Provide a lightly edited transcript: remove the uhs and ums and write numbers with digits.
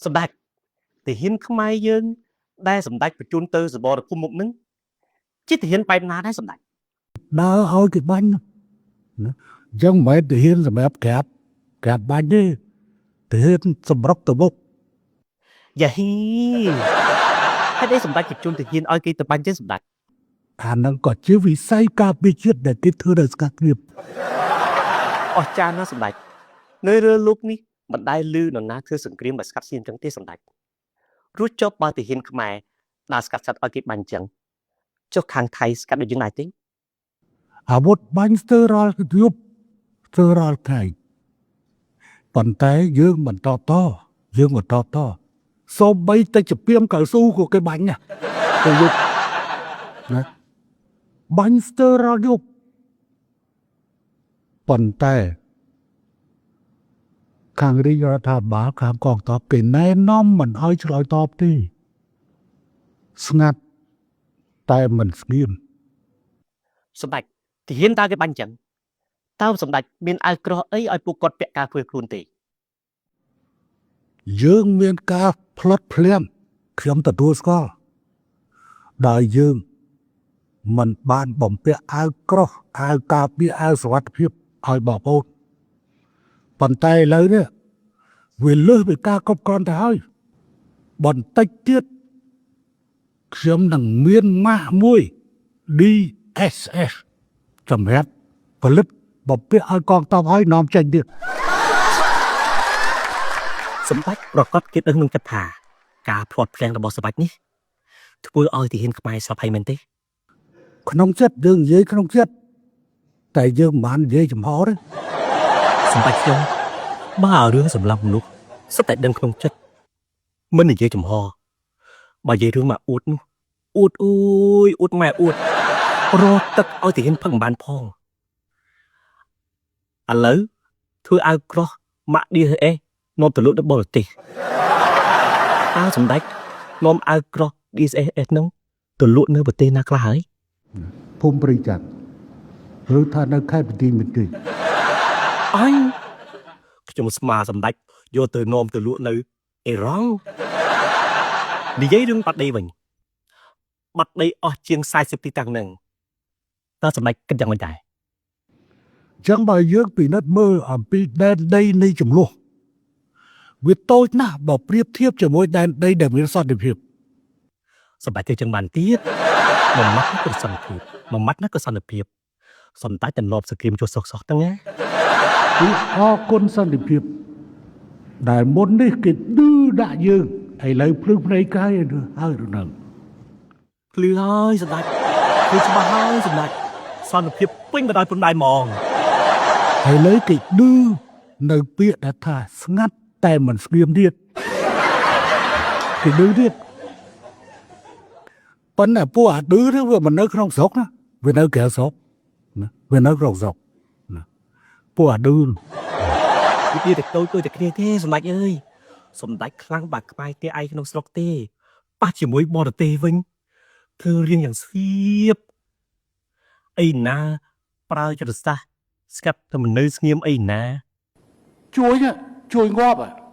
សម្ដេចទាហានខ្មែរយើង ដែលសម្ដេចបញ្ជូនទៅសមរភូមិមុខនឹងជាទាហានបែបណាដែរសម្ដេច? ដើរឲ្យគេបាញ់ណាអញ្ចឹងមិនមែនទាហានសម្រាប់ក្រាបក្រាបបាញ់ទេទាហានសម្រុកទៅមុខ យ៉ាហ៊ីហេតុអីសម្ដេចបញ្ជូនទាហានឲ្យគេទៅបាញ់ចឹងសម្ដេច? អាហ្នឹងក៏ជាវិស័យការពារជាតិដែលគេធ្វើដោយស្ងាត់ស្ងៀម។ អស្ចារ្យណាស់សម្ដេចនៅលើលោកនេះមិនដែលឮនរណាធ្វើសង្គ្រាមដោយស្កាត់ស្ងៀមចឹងទេសម្ដេចរួចចុះបើទាហានខ្មែរដើរស្កាត់សត្វឲ្យគេបាញ់ចឹងចុះខាងថៃស្កាត់ដូចយើងដែរទេ? អាវុធបាញ់ស្ទើររាល់យប់ស្ទើររាល់ថ្ងៃប៉ុន្តែយើងបន្តតយើងបន្តតសូម្បីតែជាពីមកៅស៊ូក៏គេបាញ់ដែរទៅយប់ណាបាញ់ស្ទើររាល់យប់ប៉ុន្តែខាងរាជរដ្ឋាភិបាលខាងកងទ័ពគេណែនាំមិនឲ្យឆ្លើយតបទេស្ងាត់តែមិនស្ងៀម។ សម្ដេចទាហានតើគេបាញ់ចឹងតើសម្ដេចមានអាវក្រោះអីឲ្យពួកគាត់ពាក់ការធ្វើខ្លួនទេ? យើងមានការផ្លត់ភ្លាំងខ្ញុំទទួលស្គាល់ដោយយើងមិនបានបំពាក់អាវក្រោះអាវការពារអាវសុវត្ថិភាពឲ្យបងប្អូនប៉ុន្តែឥឡូវនេះវាលើសពីការគ្រប់គ្រាន់ទៅហើយបន្តិចទៀតខ្ញុំនឹងមានម៉ាកមួយ DSS សម្រាប់ផលិតបំពាក់ឲ្យកងទ័ពឲ្យនាំចេញទៀត។ សម្ដេចប្រកាសគេដឹងក្នុងចិត្តថាការផ្លាត់ភ្លាំងរបស់សម្ដេចនេះធ្វើឲ្យទាហានខ្មែរស្លាប់ហើយមែនទេ? ក្នុងចិត្តយើងនិយាយក្នុងចិត្តតែយើងមិនបាននិយាយចំហទេ។ សម្ដេចខ្ញុំបើរឿងសម្លាប់មនុស្សសុទ្ធតែដឹងក្នុងចិត្តមិននិយាយចំហបើនិយាយរឿងមកអួតនោះអួតអើយអួតម៉ែអួតរកទឹកឲ្យទាហានផឹកមិនបានផងឥឡូវធ្វើអាវក្រោះម៉ាក់ DSS នាំទៅលក់នៅបរទេសតើសម្ដេចនាំអាវក្រោះ DSS ហ្នឹងទៅលក់នៅប្រទេសណាខ្លះហើយ? ភូមិព្រៃច័ន្ទឬថានៅខេត្តបន្ទាយមានជ័យ។ អញខ្ញុំស្មាសម្ដេចយកទៅនាំទៅលក់នៅអ៊ីរ៉ង់និយាយរឿងបាត់ដីវិញបាត់ដីអស់ជាង40ទីតាំងហ្នឹងតើសម្ដេចគិតយ៉ាងម៉េចដែរ? អញ្ចឹងបើយើងពិនិត្យមើលអំពីដែនដីនៃចំនួនវាតូចណាស់បើប្រៀបធៀបជាមួយដែនដីដែលមានសន្តិភាព។ សម្ដេចទៅចឹងបានទៀតមួយម៉ាត់ណាក៏សន្តិភាពមួយម៉ាត់ណាក៏សន្តិភាពសម្ដេចតែលបសង្គ្រាមជួសសុកសោះហ្នឹងណា។ គឺអរគុណសន្តិភាពដែលមុននេះគេឌឺដាក់យើងឥឡូវភ្លឺភ្នែកកាយហើយឬនៅ? ភ្លឺហើយសម្ដេចភ្លឺច្បាស់ហើយសម្ដេចសន្តិភាពពេញបណ្ដោយព្រំដែនហ្មង។ ឥឡូវគេឌឺនៅពាក្យដែលថាស្ងាត់តែមិនស្ងៀមទៀតគេឌឺទៀតប៉ុន្តែពួកអាឌឺនេះវាមិននៅក្នុងស្រុកណាវានៅក្រៅស្រុកណាវានៅក្នុងស្រុកណាពួកអាឌឺនោះ វាតែតូចដូចតែគ្នាទេសម្ដេចអើយសម្ដេចខ្លាំងបាក់ក្បែរទេឯងក្នុងស្រុកទេប៉ះជាមួយបរទេសវិញធ្វើរៀងយ៉ាងស្វៀបអីណាប្រើចរិតសាស្ត្រស្កាត់តែមិននៅស្ងៀមអីណា ជួយហ៎ជួយងាប់ហ៎។